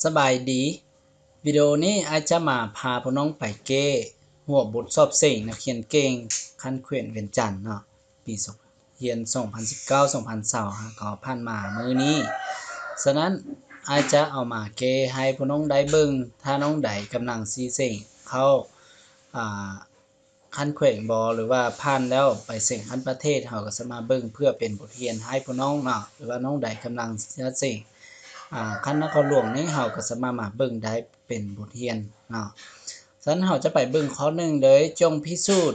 ສະບາຍດີ, ວິດີໂອນີ້ອ້າຍຈະມາພາພວກນ້ອງໄປແກ້ຫົວບົດສອບເສັງນັກຮຽນເກັ່ງຂັ້ນແຂວງວຽງຈັນເນາະ, ປີສອງ ຮຽນສອງພັນສິບເກົ້າ ສອງພັນຊາວ ຫາກໍຜ່ານມາມື້ນີ້. ສະນັ້ນ ອ້າຍຈະເອົາມາແກ້ໃຫ້ພວກນ້ອງໄດ້ເບິ່ງ, ຖ້ານ້ອງໃດກຳລັງຊິເສັງເຂົ້າ ອ່າ ຂັ້ນແຂວງບໍ ຫຼືວ່າຜ່ານແລ້ວໄປເສັງຂັ້ນປະເທດ, ເຮົາກໍສາມາດເບິ່ງເພື່ອເປັນບົດຮຽນໃຫ້ພວກນ້ອງເນາະ, ຫຼືວ່ານ້ອງໃດກຳລັງຈະເສັງ ອ່າ ຂັ້ນນະຄອນຫຼວງນີ້, ເຮົາກໍສາມາດມາເບິ່ງໄດ້ເປັນບົດຮຽນເນາະ. ສະນັ້ນເຮົາຈະໄປເບິ່ງຂໍ້ໜຶ່ງເລີຍ, ຈົ່ງພິສູດ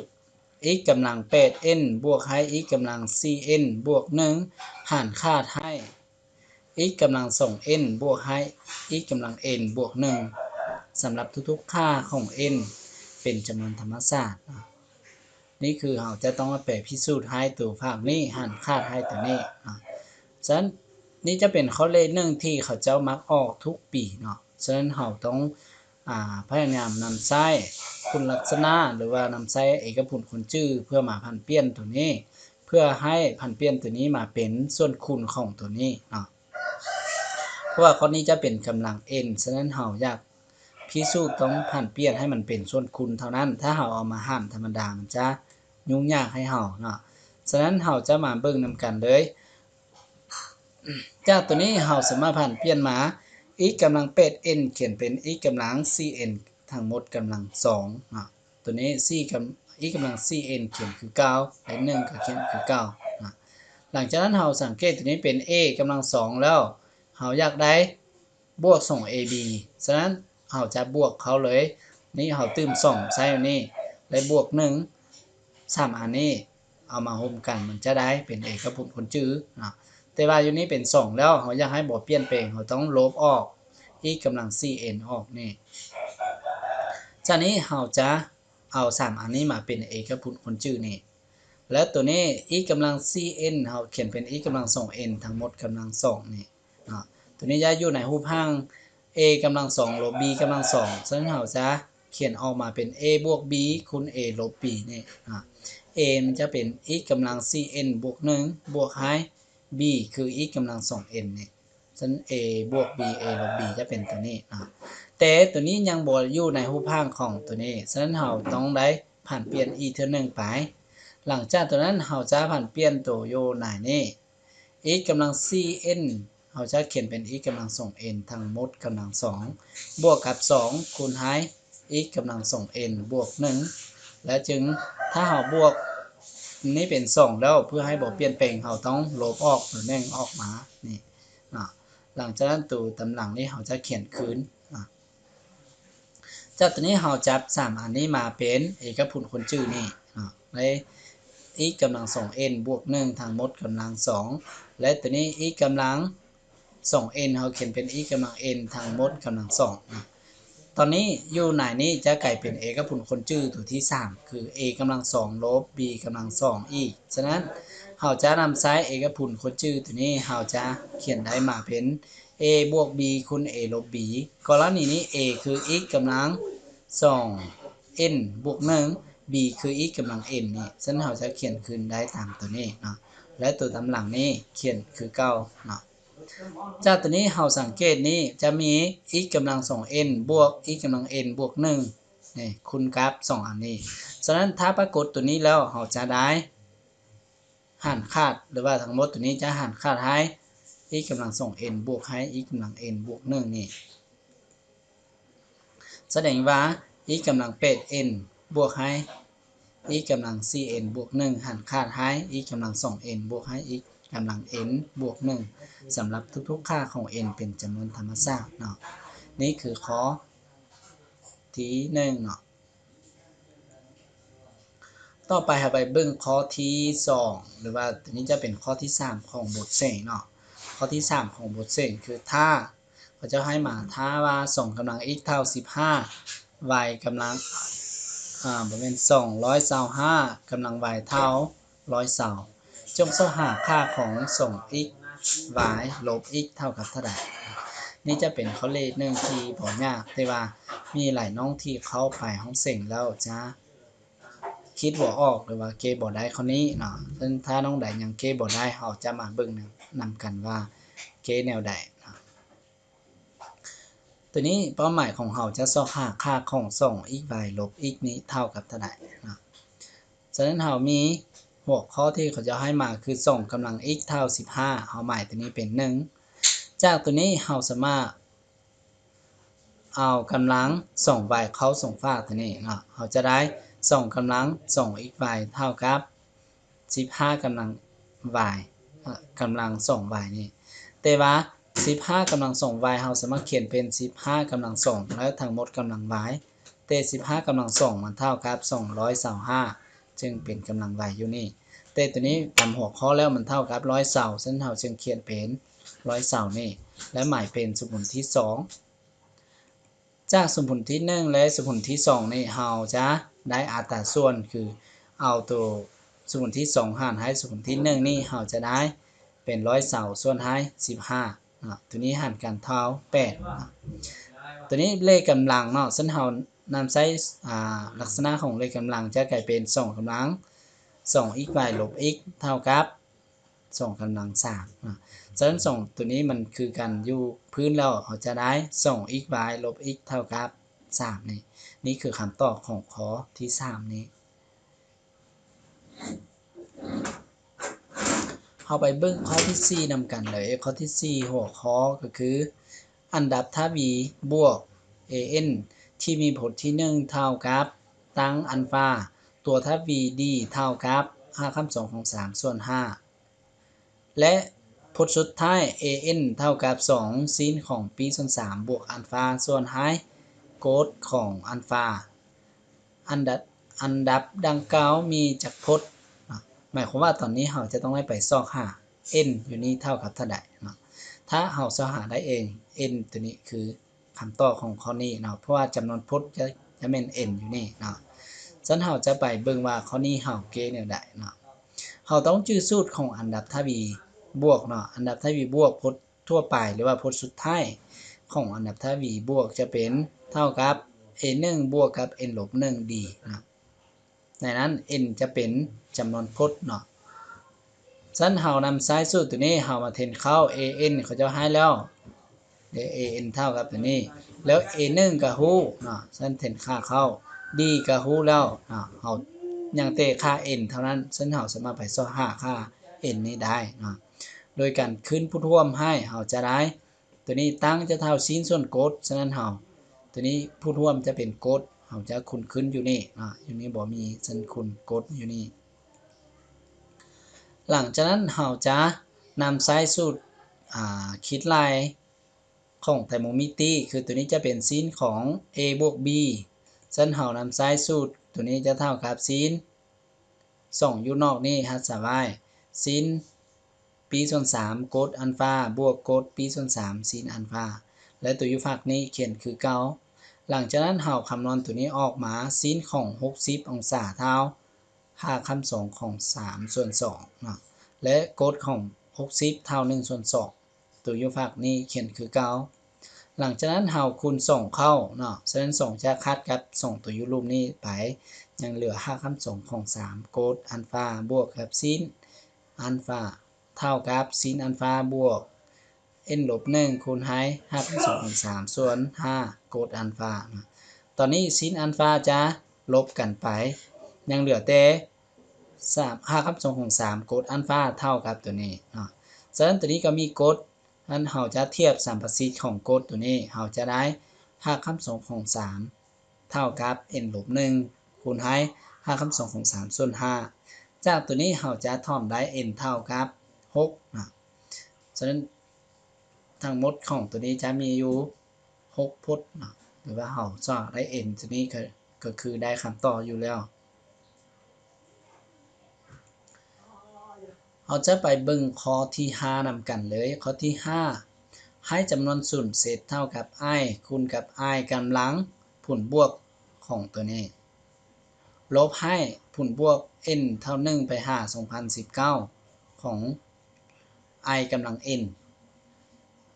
x ກຳລັງແປດ n ບວກໃຫ້ x ກຳລັງສີ່ n ບວກໜຶ່ງ ຫານຂາດໃຫ້ x ກຳລັງສອງ n ບວກໃຫ້ x ກຳລັງ n ບວກໜຶ່ງ ສຳລັບທຸກໆຄ່າຂອງ n ເປັນຈຳນວນທຳມະຊາດເນາະ. ນີ້ຄືເຮົາຈະຕ້ອງມາແປພິສູດໃຫ້ໂຕພາກນີ້ ຫານຂາດໃຫ້ໂຕນີ້ເນາະ. ສະນັ້ນ ນີ້ຈະເປັນຂໍ້ເລກໜຶ່ງທີ່ເຂົາເຈົ້າມັກອອກທຸກປີເນາະ. ສະນັ້ນເຮົາຕ້ອງ ອ່າ ພະຍາຍາມນຳໃຊ້ຄຸນລັກສະນະ ຫຼືວ່ານຳໃຊ້ເອກະຜົນຄົນຈື່ ເພື່ອມາຜັນປ່ຽນໂຕນີ້ ເພື່ອໃຫ້ຜັນປ່ຽນໂຕນີ້ມາເປັນສ່ວນຄູນຂອງໂຕນີ້ເນາະ. ເພາະວ່າຂໍ້ນີ້ຈະເປັນກຳລັງ n, ສະນັ້ນເຮົາຢາກພິສູດຕ້ອງຜັນປ່ຽນໃຫ້ມັນເປັນສ່ວນຄູນເທົ່ານັ້ນ. ຖ້າເຮົາເອົາມາຫານທຳມະດາ ມັນຈະຫຍຸ້ງຍາກໃຫ້ເຮົາເນາະ. ສະນັ້ນເຮົາຈະມາເບິ່ງນຳກັນເລີຍ. ຈາກໂຕນີ້ເຮົາສາມາດຜັນປ່ຽນມາ x ກຳລັງແປດ n ຂຽນເປັນ x ກຳລັງສີ່ n ທັງໝົດກຳລັງສອງເນາະ. ໂຕນີ້ສີ່ກຳ x ກຳລັງສີ່ n ຂຽນຄືເກົ່າ ແລະ ໜຶ່ງກໍຂຽນຄືເກົ່າເນາະ. ຫຼັງຈາກນັ້ນເຮົາສັງເກດໂຕນີ້ເປັນ a ກຳລັງສອງແລ້ວ ເຮົາຢາກໄດ້ບວກສອງ ab, ສະນັ້ນເຮົາຈະບວກເຂົ້າເລີຍ. ນີ້ເຮົາຕື່ມສອງໃສ່ນີ້ ແລະ ບວກໜຶ່ງ ສາມອັນນີ້ ເອົາມາໂຮມກັນ ມັນຈະໄດ້ເປັນເອກະຜົນຄົນຈື່ເນາະ. ແຕ່ວ່າຢູ່ນີ້ເປັນສອງແລ້ວ ເຮົາຢາກໃຫ້ບໍ່ປ່ຽນແປງ ເຮົາຕ້ອງລົບອອກ x ກຳລັງສີ່ n ອອກນີ້. ຈາກນີ້ເຮົາຈະເອົາສາມອັນນີ້ມາເປັນເອກະຜົນຄົນຈື່ນີ້ ແລ້ວໂຕນີ້ x ກຳລັງສີ່ n ເຮົາຂຽນເປັນ x ກຳລັງສອງ n ທັງໝົດກຳລັງສອງນີ້ເນາະ. ໂຕນີ້ຈະຢູ່ໃນຮູບຮ່າງ a ກຳລັງສອງ ລົບ b ກຳລັງສອງ ສະນັ້ນເຮົາຈະຂຽນອອກມາເປັນ a ບວກ b ຄູນ a ລົບ b ນີ້ເນາະ. a ມັນຈະເປັນ x ກຳລັງສີ່ n ບວກໜຶ່ງ ບວກໃຫ້ b ຄື x ກຳລັງສອງ n ນີ້. ສະນັ້ນ a ບວກ b, a ລົບ b ຈະເປັນໂຕນີ້ເນາະ. ແຕ່ໂຕນີ້ຍັງບໍ່ຢູ່ໃນຮູບຮ່າງຂອງໂຕນີ້, ສະນັ້ນເຮົາຕ້ອງໄດ້ຜັນປ່ຽນອີກເທື່ອໜຶ່ງໄປ. ຫຼັງຈາກໂຕນັ້ນເຮົາຈະຜັນປ່ຽນໂຕຢູ່ໃນນີ້ x ກຳລັງສີ່ n ເຮົາຈະຂຽນເປັນ x ກຳລັງສອງ n ທັງໝົດກຳລັງສອງ ບວກກັບສອງ ຄູນໃຫ້ x ກຳລັງສອງ n ບວກໜຶ່ງ ແລະ ຈຶ່ງ ຖ້າເຮົາບວກນີ້ເປັນສອງແລ້ວ ເພື່ອໃຫ້ບໍ່ປ່ຽນແປງ ເຮົາຕ້ອງລົບອອກໂຕໜຶ່ງອອກມານີ້ເນາະ. ຫຼັງຈາກນັ້ນໂຕຕາມຫຼັງນີ້ເຮົາຈະຂຽນຄືນເນາະ. ຈາກໂຕນີ້ເຮົາຈັບສາມອັນນີ້ມາເປັນເອກະຜົນຄົນຈື່ນີ້ເນາະ x ກຳລັງສອງ n ບວກໜຶ່ງ ທັງໝົດກຳລັງສອງ ແລະ ໂຕນີ້ x ກຳລັງ ສອງ n ເຮົາຂຽນເປັນ x ກຳລັງ n ທັງໝົດກຳລັງສອງນະ. ຕອນນີ້ຢູ່ໃນນີ້ຈະກາຍເປັນເອກະຜົນຄົນຈື່ຕົວທີສາມ ຄື a ກຳລັງສອງ ລົບ b ກຳລັງສອງອີກ. ສະນັ້ນເຮົາຈະນຳໃຊ້ເອກະຜົນຄົນຈື່ຕົວນີ້ ເຮົາຈະຂຽນໄດ້ມາເປັນ a ບວກ b ຄູນ a ລົບ b. ກໍລະນີນີ້ a ຄື x ກຳລັງສອງ n ບວກໜຶ່ງ b ຄື x ກຳລັງ n ນີ້. ສະນັ້ນເຮົາຈະຂຽນຄືນໄດ້ຕາມຕົວນີ້ເນາະ ແລະ ຕົວຕາມຫຼັງນີ້ຂຽນຄືເກົ່າເນາະ. ຈາກຕົວນີ້ເຮົາສັງເກດນີ້ຈະມີ x ກຳລັງສອງ n ບວກ x ກຳລັງ n ບວກໜຶ່ງ ນີ້ຄູນກັບສອງອັນນີ້. ສະນັ້ນຖ້າປາກົດຕົວນີ້ແລ້ວ ເຮົາຈະໄດ້ຫານຂາດ ຫຼືວ່າທັງໝົດຕົວນີ້ຈະຫານຂາດໃຫ້ x ກຳລັງສອງ n ບວກໃຫ້ x ກຳລັງ n ບວກໜຶ່ງນີ້. ສະແດງວ່າ x ກຳລັງແປດ n ບວກໃຫ້ x ກຳລັງສີ່ n ບວກໜຶ່ງ ຫານຂາດໃຫ້ x ກຳລັງສອງ n ບວກໃຫ້ x ກຳລັງ n ບວກໜຶ່ງ ສຳລັບທຸກໆຄ່າຂອງ n ເປັນຈຳນວນທຳມະຊາດເນາະ. ນີ້ຄືຂໍ້ທີໜຶ່ງເນາະ. ຕໍ່ໄປເຮົາໄປເບິ່ງຂໍ້ທີສອງ ຫຼືວ່າຕົວນີ້ຈະເປັນຂໍ້ທີສາມຂອງບົດເສັງເນາະ. ຂໍ້ທີສາມຂອງບົດເສັງຄື ຖ້າ ເຂົາເຈົ້າໃຫ້ມາ ຖ້າວ່າ ສອງ ກຳລັງ x ເທົ່າ ສິບຫ້າ y ກຳລັງ ອາ ບໍ່ແມ່ນ ສອງຮ້ອຍຊາວຫ້າ ກຳລັງ y ເທົ່າ ຮ້ອຍຊາວ ຈົ່ງຊອກຫາຄ່າຂອງ ສອງ x y ລົບ x ເທົ່າກັບເທົ່າໃດ. ນີ້ຈະເປັນຂໍ້ເລກໜຶ່ງທີ່ບໍ່ຍາກ, ແຕ່ວ່າມີຫຼາຍນ້ອງທີ່ເຂົ້າໄປຫ້ອງເສັງແລ້ວຈະຄິດບໍ່ອອກ ຫຼືວ່າແກ້ບໍ່ໄດ້ຂໍ້ນີ້ເນາະ. ເຊິ່ງຖ້ານ້ອງໃດຍັງແກ້ບໍ່ໄດ້, ເຮົາຈະມາເບິ່ງນຳ ນຳກັນວ່າແກ້ແນວໃດເນາະ. ຕົວນີ້ເປົ້າໝາຍຂອງເຮົາຈະຊອກຫາຄ່າຂອງ ສອງ x y ລົບ x ນີ້ເທົ່າກັບເທົ່າໃດເນາະ. ສະນັ້ນເຮົາມີຫົວຂໍ້ທີ່ເຂົາເຈົ້າໃຫ້ມາຄື ສອງ ກຳລັງ x ເທົ່າ ສິບຫ້າ ເຮົາໝາຍຕົວນີ້ເປັນ ໜຶ່ງ. ຈາກຕົວນີ້ເຮົາສາມາດເອົາກຳລັງ ສອງ y ເຂົ້າສອງຝາກຕົວນີ້ເນາະ ເຮົາຈະໄດ້ ສອງ ກຳລັງ ສອງ x y ເທົ່າກັບ ສິບຫ້າ ກຳລັງ y ເອີ ກຳລັງ ສອງ y ນີ້ ແຕ່ວ່າ ສິບຫ້າ ກຳລັງ ສອງ y ເຮົາສາມາດຂຽນເປັນ ສິບຫ້າ ກຳລັງ ສອງ ແລະ ທັງໝົດກຳລັງ y ແຕ່ ສິບຫ້າ ກຳລັງ ສອງ ມັນເທົ່າກັບ ສອງຮ້ອຍຊາວຫ້າ ຈຶ່ງເປັນກຳລັງ y ຢູ່ນີ້. ແຕ່ຕົວນີ້ຕາມຫົວຂໍ້ແລ້ວມັນເທົ່າກັບ ຮ້ອຍຊາວ ສະນັ້ນເຮົາຈຶ່ງຂຽນເປັນ ຮ້ອຍຊາວນີ້ ແລະ ໝາຍເປັນສົມຜົນທີ ສອງ. ຈາກສົມຜົນທີ ໜຶ່ງ ແລະ ສົມຜົນທີ ສອງ ນີ້ ເຮົາຈະໄດ້ອັດຕາສ່ວນ ຄືເອົາໂຕສົມຜົນທີ ສອງ ຫານໃຫ້ສົມຜົນທີ ໜຶ່ງ ນີ້ ເຮົາຈະໄດ້ເປັນ ຮ້ອຍຊາວ ສ່ວນໃຫ້ ສິບຫ້າ ເນາະ ໂຕນີ້ຫານກັນເທົ່າ ແປດ ເນາະ. ໂຕນີ້ເລກກຳລັງເນາະ ສະນັ້ນເຮົານຳໃຊ້ ອາ ລັກສະນະຂອງເລກກຳລັງຈະກາຍເປັນ ສອງ ກຳລັງ ສອງ x y ລົບ x ເທົ່າກັບ ສອງ ກຳລັງ ສາມ ເນາະ. ສະນັ້ນ ສອງ ໂຕນີ້ມັນຄືກັນຢູ່ພື້ນແລ້ວ ເຮົາຈະໄດ້ ສອງ x y ລົບ x ເທົ່າກັບ ສາມ ນີ້. ນີ້ຄືຄຳຕອບຂອງຂໍ້ທີ ສາມ ນີ້. ເຮົາໄປເບິ່ງຂໍ້ທີ ສີ່ ນຳກັນເລີຍ. ຂໍ້ທີ ສີ່ ຫົວຂໍ້ກໍຄື ອັນດັບທະວີບວກ a n ທີ່ມີພົດທີ ໜຶ່ງ ເທົ່າກັບຕັ້ງອັນຟາ ຕົວທະວີ d ເທົ່າກັບ ຮາກຂັ້ນສອງຂອງ ສາມ ສ່ວນ ຫ້າ ແລະ ພົດສຸດທ້າຍ a n ເທົ່າກັບ ສອງ ຊິນຂອງປີສ່ວນ ສາມ ບວກອັນຟາ ສ່ວນໃຫ້ໂກດຂອງອັນຟາ. ອັນດັບ ອັນດັບດັ່ງກ່າວມີຈັກພົດເນາະ ໝາຍຄວາມວ່າຕອນນີ້ເຮົາຈະຕ້ອງໄດ້ໄປຊອກຫາ n ຢູ່ນີ້ເທົ່າກັບເທົ່າໃດເນາະ. ຖ້າເຮົາຊອກຫາໄດ້ເອງ n ຕົວນີ້ຄື ຄຳຕອບຂອງຂໍ້ນີ້ເນາະ ເພາະວ່າຈຳນວນພົດຈະ ຈະແມ່ນ n ຢູ່ນີ້ເນາະ. ສະນັ້ນເຮົາຈະໄປເບິ່ງວ່າຂໍ້ນີ້ເຮົາແກ້ແນວໃດເນາະ. ເຮົາຕ້ອງຈື່ສູດຂອງອັນດັບທະວີບວກເນາະ. ອັນດັບທະວີບວກ ພົດທົ່ວໄປ ຫຼືວ່າພົດສຸດທ້າຍຂອງອັນດັບທະວີບວກຈະເປັນເທົ່າກັບ a ໜຶ່ງ ບວກກັບ n ລົບ ໜຶ່ງ d ເນາະ. ໃນນັ້ນ n ຈະເປັນຈຳນວນພົດເນາະ. ສະນັ້ນເຮົານຳໃຊ້ສູດຕົວນີ້ ເຮົາມາແທນເຂົ້າ a n ເຂົາເຈົ້າໃຫ້ແລ້ວ ເດ a n ເທົ່າກັບຕົວນີ້ ແລ້ວ a ໜຶ່ງ ກໍຮູ້ເນາະ ສະນັ້ນແທນຄ່າເຂົ້າ d ກໍຮູ້ແລ້ວເນາະ ເຮົາຍັງແຕ່ຄ່າ n ເທົ່ານັ້ນ ສະນັ້ນເຮົາສາມາດໄປຊອກຫາຄ່າ n ນີ້ໄດ້ເນາະ ໂດຍການຂຶ້ນຜູ້ຮ່ວມໃຫ້ ເຮົາຈະໄດ້ ຕົວນີ້ຕັ້ງຈະເທົ່າຊິນສ່ວນກົດ ສະນັ້ນເຮົາ ຕົວນີ້ຜູ້ຮ່ວມຈະເປັນກົດ ເຮົາຈະຄູນຂຶ້ນຢູ່ນີ້ເນາະ ຢູ່ນີ້ບໍ່ມີ ສະນັ້ນຄູນກົດຢູ່ນີ້. ຫຼັງຈາກນັ້ນເຮົາຈະນຳໃຊ້ສູດ ອາ ຂີດລາຍຂອງໄຕໂມມິຕິ ຄືຕົວນີ້ຈະເປັນຊິນຂອງ a ບວກ b ສະນັ້ນເຮົານຳໃຊ້ສູດ ຕົວນີ້ຈະເທົ່າກັບຊິນ ສອງຢູ່ນອກນີ້ຮັດສະຫວາຍ ຊິນປີສ່ວນສາມກົດອັນຟາ ບວກກົດປີສ່ວນສາມຊິນອັນຟາ ແລະ ຕົວຢູ່ຟາກນີ້ຂຽນຄືເກົ່າ. ຫຼັງຈາກນັ້ນເຮົາຄຳນວນຕົວນີ້ອອກມາ ຊິນຂອງຫົກສິບອົງສາເທົ່າຮາກຂັ້ນສອງຂອງສາມສ່ວນສອງເນາະ ແລະ ກົດຂອງຫົກສິບເທົ່າໜຶ່ງສ່ວນສອງ ຕົວຢູ່ຟາກນີ້ຂຽນຄືເກົ່າ. ຫຼັງຈາກນັ້ນເຮົາຄູນສອງເຂົ້າເນາະ ສະນັ້ນສອງຈະຂັດກັບສອງຕົວຢູ່ລຸ່ມນີ້ໄປ ຍັງເຫຼືອຮາກຂັ້ນສອງຂອງສາມກົດອັນຟາ ບວກກັບຊິນອັນຟາ ເທົ່າກັບຊິນອັນຟາບວກ n ລົບໜຶ່ງ ຄູນໃຫ້ຮາກຂັ້ນສອງຂອງສາມສ່ວນຫ້າກົດອັນຟາເນາະ. ຕອນນີ້ຊິນອັນຟາຈະລົບກັນໄປ ຍັງເຫຼືອແຕ່ ສາມ ຮາກຂັ້ນສອງຂອງສາມກົດອັນຟາເທົ່າກັບຕົວນີ້ເນາະ. ສະນັ້ນຕົວນີ້ກໍມີກົດ ສະນັ້ນເຮົາຈະທຽບສຳປະສິດຂອງກົດຕົວນີ້ ເຮົາຈະໄດ້ຮາກຂັ້ນສອງຂອງສາມເທົ່າກັບ n ລົບໜຶ່ງ ຄູນໃຫ້ຮາກຂັ້ນສອງຂອງສາມສ່ວນຫ້າ ຈາກຕົວນີ້ເຮົາຈະຖອນໄດ້ n ເທົ່າກັບຫົກເນາະ. ສະນັ້ນທັງໝົດຂອງຕົວນີ້ຈະມີຢູ່ຫົກພົດເນາະ ຫຼືວ່າເຮົາຊອກໄດ້ n ຕົວນີ້ກໍ ກໍຄືໄດ້ຄຳຕອບຢູ່ແລ້ວ. ເຮົາຈະໄປເບິ່ງຂໍ້ທີຫ້ານຳກັນເລີຍ. ຂໍ້ທີຫ້າ ໃຫ້ຈຳນວນສູນເສດເທົ່າກັບ i ຄູນກັບ i ກຳລັງຜົນບວກຂອງຕົວນີ້ ລົບໃຫ້ຜົນບວກ n ເທົ່າໜຶ່ງໄປຫາສອງພັນສິບເກົ້າຂອງ i ກຳລັງ n.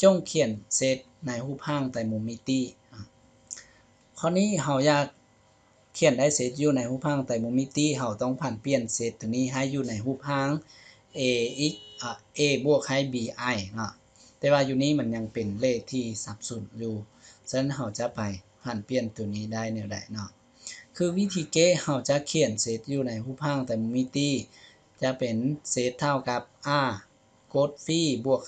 ຈົ່ງຂຽນເສດໃນຮູບຮ່າງໄຕໂມມິຕິ. ອາ ຂໍ້ນີ້ເຮົາຢາກຂຽນໄດ້ເສດຢູ່ໃນຮູບຮ່າງໄຕໂມມິຕິ ເຮົາຕ້ອງຜັນປ່ຽນເສດຕົວນີ້ໃຫ້ຢູ່ໃນຮູບຮ່າງ a x ອາ a ບວກໃຫ້ b i ເນາະ. ແຕ່ວ່າຢູ່ນີ້ມັນຍັງເປັນເລກທີ່ສັບສົນຢູ່. ສະນັ້ນເຮົາຈະໄປຫັນປ່ຽນໂຕນີ້ໄດ້ແນວໃດເນາະ? ຄືວິທີແກ້ ເຮົາຈະຂຽນເສດຢູ່ໃນຮູບຮ່າງໄຕໂມມິຕິ ຈະເປັນເສດເທົ່າກັບ r ກົດຟີບວກ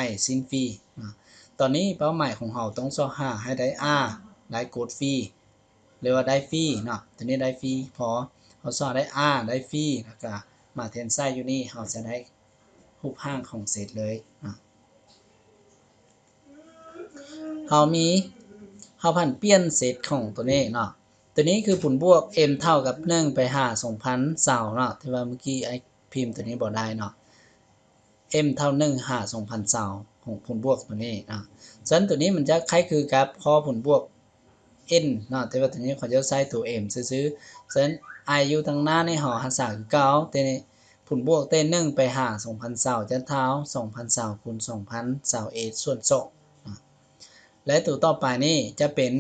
i ຊິນຟີເນາະ. ຕອນນີ້ເປົ້າໝາຍຂອງເຮົາຕ້ອງຊອກຫາໃຫ້ໄດ້ r ໄດ້ກົດຟີ ຫຼືວ່າໄດ້ຟີເນາະ, ຕົວນີ້ໄດ້ຟີ ພໍເຮົາຊອກໄດ້ r ໄດ້ຟີ ແລ້ວກະມາແທນໃສ່ຢູ່ນີ້ ເຮົາຈະໄດ້ຮູບຮ່າງຂອງເສດເລີຍເນາະ. ເຮົາມີ ເຮົາຜັນປ່ຽນເສດຂອງຕົວນີ້ເນາະ. ຕົວນີ້ຄືຜົນບວກ m ເທົ່າກັບໜຶ່ງໄປຫາສອງພັນຊາວເນາະ, ທີ່ວ່າມື້ກີ້ອ້າຍພິມຕົວນີ້ບໍ່ໄດ້ເນາະ. m ເທົ່າໜຶ່ງຫາສອງພັນຊາວຂອງຜົນບວກຕົວນີ້ເນາະ. ສະນັ້ນຕົວນີ້ມັນຈະຄ້າຍຄືກັບຂໍ້ຜົນບວກ n ເນາະ, ແຕ່ວ່າຕົວນີ້ເຂົາເຈົ້າໃຊ້ຕົວ m ຊື່ໆ. ສະນັ້ນ i ຢູ່ທາງໜ້ານີ້ເຮົາຮັກສາຄືເກົ່າ, ແຕ່ນີ້ຜົນບວກແຕ່ໜຶ່ງໄປຫາສອງພັນຊາວຈະເທົ່າສອງພັນຊາວຄູນສອງພັນຊາວເອັດສ່ວນສອງເນາະ. ແລະ ຕົວຕໍ່ໄປນີ້ຈະເປັນ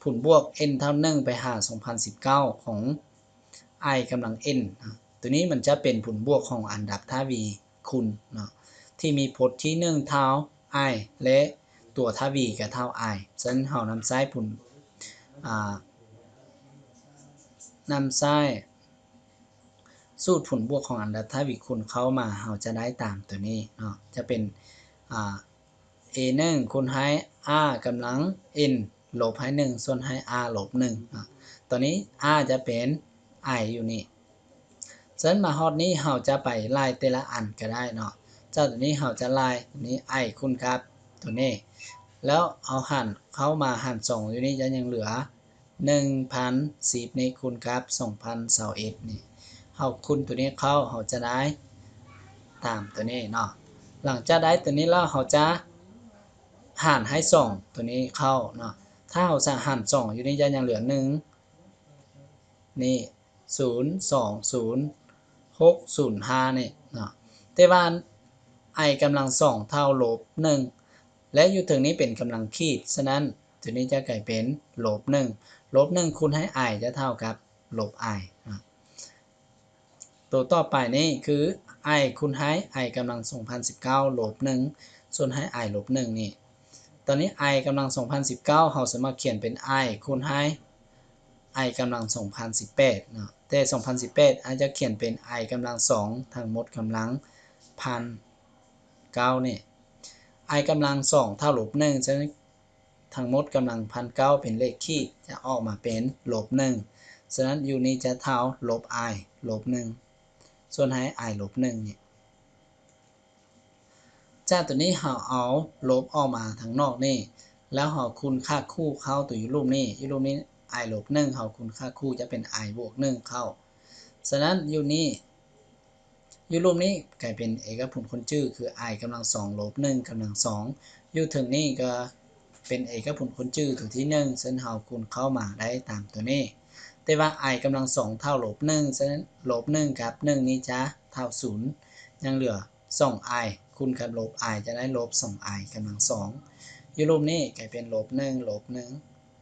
ຜົນບວກ n ເທົ່າໜຶ່ງໄປຫາສອງພັນສິບເກົ້າຂອງ i ກຳລັງ n ເນາະ. ຕົວນີ້ມັນຈະເປັນຜົນບວກຂອງອັນດັບທ່າວີຄູນເນາະ ທີ່ມີພົດທີໜຶ່ງເທົ່າ i ແລະ ຕົວທ່າວີກໍເທົ່າ i. ສະນັ້ນເຮົານຳໃຊ້ຜົນ ອາ ນຳໃຊ້ສູດຜົນບວກຂອງອັນດັບທ່າວີຄູນເຂົ້າມາ, ເຮົາຈະໄດ້ຕາມຕົວນີ້ເນາະ, ຈະເປັນ ອາ a ໜຶ່ງຄູນໃຫ້ r ກຳລັງ n ລົບໃຫ້ໜຶ່ງ ສ່ວນໃຫ້ r ລົບໜຶ່ງເນາະ. ຕອນນີ້ r ຈະເປັນ i ຢູ່ນີ້. ສະນັ້ນມາຮອດນີ້ເຮົາຈະໄປໄລ່ແຕ່ລະອັນກໍໄດ້ເນາະ. ຈາກຕົວນີ້ເຮົາຈະໄລ່ຕົວນີ້ i ຄູນກັບຕົວນີ້ ແລ້ວເອົາຫານເຂົ້າມາຫານສອງຢູ່ນີ້ ຈະຍັງເຫຼືອ ໜຶ່ງພັນສິບນີ້ຄູນກັບສອງພັນຊາວເອັດນີ້ ເຮົາຄູນຕົວນີ້ເຂົ້າ ເຮົາຈະໄດ້ຕາມຕົວນີ້ເນາະ. ຫຼັງຈາກໄດ້ຕົວນີ້ແລ້ວ ເຮົາຈະຫານໃຫ້ສອງຕົວນີ້ເຂົ້າເນາະ. ຖ້າເຮົາສະ ຫານສອງຢູ່ນີ້ ຈະຍັງເຫຼືອໜຶ່ງນີ້ ສູນສອງສູນຫົກສູນຫ້ານີ້ເນາະ. ແຕ່ວ່າ i ກຳລັງສອງເທົ່າລົບໜຶ່ງ ແລະ ຢູ່ເທິງນີ້ເປັນກຳລັງຂີດ, ສະນັ້ນ ຕົວນີ້ຈະກາຍເປັນລົບໜຶ່ງ ລົບໜຶ່ງຄູນໃຫ້ i ຈະເທົ່າກັບລົບ i ເນາະ. ຕົວຕໍ່ໄປນີ້ຄື i ຄູນໃຫ້ i ກຳລັງສອງພັນສິບເກົ້າລົບໜຶ່ງ ສ່ວນໃຫ້ i ລົບໜຶ່ງນີ້. ຕອນນີ້ i ກຳລັງສອງພັນສິບເກົ້າ ເຮົາສາມາດຂຽນເປັນ i ຄູນໃຫ້ i ກຳລັງສອງພັນສິບແປດເນາະ, ແຕ່ສອງພັນສິບແປດ ອາດຈະຂຽນເປັນ i ກຳລັງສອງ ທັງໝົດກຳລັງພັນເກົ້ານີ້. i ກຳລັງສອງເທົ່າລົບໜຶ່ງ ສະນັ້ນ ທັງໝົດກຳລັງພັນເກົ້າເປັນເລກຂີດ ຈະອອກມາເປັນລົບໜຶ່ງ, ສະນັ້ນ u ນີ້ຈະເທົ່າລົບ i ລົບໜຶ່ງ ສ່ວນໃຫ້ i ລົບໜຶ່ງນີ້. ຈາກຕົວນີ້ເຮົາເອົາລົບອອກມາທາງນອກນີ້ ແລ້ວເຮົາຄູນຄ່າຄູ່ເຂົ້າຕົວຢູ່ລຸ່ມນີ້, ຢູ່ລຸ່ມນີ້ i ລົບໜຶ່ງ ເຮົາຄູນຄ່າຄູ່ຈະເປັນ i ບວກໜຶ່ງເຂົ້າ. ສະນັ້ນ u ນີ້ ຢູ່ລຸ່ມນີ້ກາຍເປັນເອກະຜົນຄູນຈື່ ຄື i ກຳລັງສອງລົບໜຶ່ງກຳລັງສອງ, ຢູ່ເທິງນີ້ກໍເປັນເອກະຜົນຄູນຈື່ຕົວທີໜຶ່ງ ເຊິ່ງເຮົາຄູນເຂົ້າມາໄດ້ຕາມຕົວນີ້. ແຕ່ວ່າ i ກຳລັງສອງເທົ່າລົບໜຶ່ງ ສະນັ້ນ ລົບໜຶ່ງກັບໜຶ່ງນີ້ຈະເທົ່າສູນ ຍັງເຫຼືອສອງ i ຄູນກັບລົບ i ຈະໄດ້ລົບສອງ i ກຳລັງສອງ, ຢູ່ລຸ່ມນີ້ກາຍເປັນລົບໜຶ່ງລົບໜຶ່ງ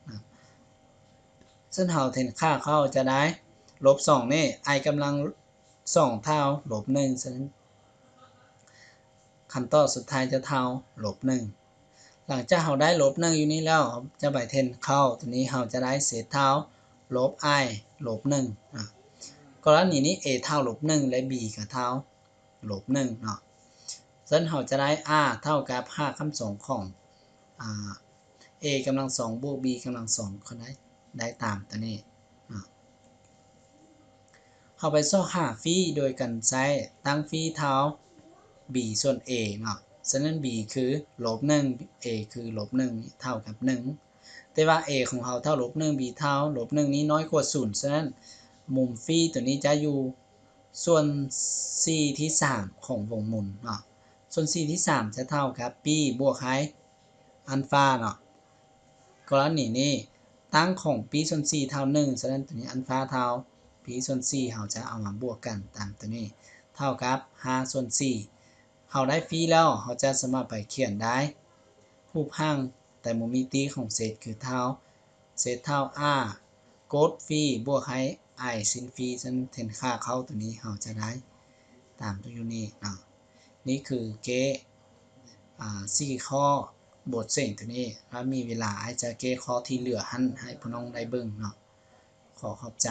ນະ. ເຊິ່ງເຮົາແທນຄ່າເຂົ້າຈະໄດ້ລົບສອງນີ້ i ກຳລັງ ສອງເທົ່າລົບໜຶ່ງ ສະນັ້ນ ຄຳຕອບສຸດທ້າຍຈະເທົ່າລົບໜຶ່ງ. ຫຼັງຈາກເຮົາໄດ້ລົບໜຶ່ງຢູ່ນີ້ແລ້ວ ເຮົາຈະໄປແທນເຂົ້າຕົວນີ້ ເຮົາຈະໄດ້ເສດເທົ່າລົບ i ລົບໜຶ່ງນະ. ກໍລະນີນີ້ a ເທົ່າລົບໜຶ່ງ ແລະ b ກໍເທົ່າລົບໜຶ່ງເນາະ. ສະນັ້ນເຮົາຈະໄດ້ r ເທົ່າກັບຮາກຂັ້ນສອງຂອງ ອາ a ກຳລັງສອງບວກ b ກຳລັງສອງ ກໍໄດ້ ໄດ້ຕາມຕົວນີ້ເນາະ. ເຮົາໄປຊອກຫາຟີໂດຍການໃຊ້ຕັ້ງຟີເທົ່າ b ສ່ວນ a ເນາະ. ສະນັ້ນ b ຄືລົບໜຶ່ງ a ຄືລົບໜຶ່ງ ເທົ່າກັບໜຶ່ງ. ແຕ່ວ່າ a ຂອງເຮົາເທົ່າລົບໜຶ່ງ b ເທົ່າລົບໜຶ່ງນີ້ນ້ອຍກວ່າສູນ, ສະນັ້ນ ມຸມຟີຕົວນີ້ຈະຢູ່ສ່ວນສີ່ທີສາມຂອງວົງໝູນເນາະ. ສ່ວນສີ່ທີສາມຈະເທົ່າກັບ b ບວກໃຫ້ ອັນຟາເນາະ. ກໍລະນີນີ້ ຕັ້ງຂອງ b ສ່ວນສີ່ເທົ່າໜຶ່ງ, ສະນັ້ນ ຕົວນີ້ອັນຟາເທົ່າ b ສ່ວນສີ່ ເຮົາຈະເອົາມາບວກກັນຕາມຕົວນີ້ ເທົ່າກັບຫ້າສ່ວນສີ່. ເຮົາໄດ້ຟີແລ້ວ ເຮົາຈະສາມາດໄປຂຽນໄດ້ຮູບຮ່າງໄຕໂມມິຕິຂອງເສດ ຄືເທົ່າ ເສດເທົ່າ r ກົດຟີບວກໃຫ້ i ຊິນຟີ, ສະນັ້ນ ແທນຄ່າເຂົ້າຕົວນີ້ ເຮົາຈະໄດ້ຕາມຕົວຢູ່ນີ້ເນາະ. ນີ້ຄືເກ ອາ ສີ່ຂໍ້ ບົດເສັງໂຕນີ້ ຖ້າມີເວລາອ້າຍຈະແກ້ຂໍ້ທີ່ເຫຼືອຫັ້ນໃຫ້ພວກນ້ອງໄດ້ເບິ່ງເນາະ. ຂໍຂອບໃຈ.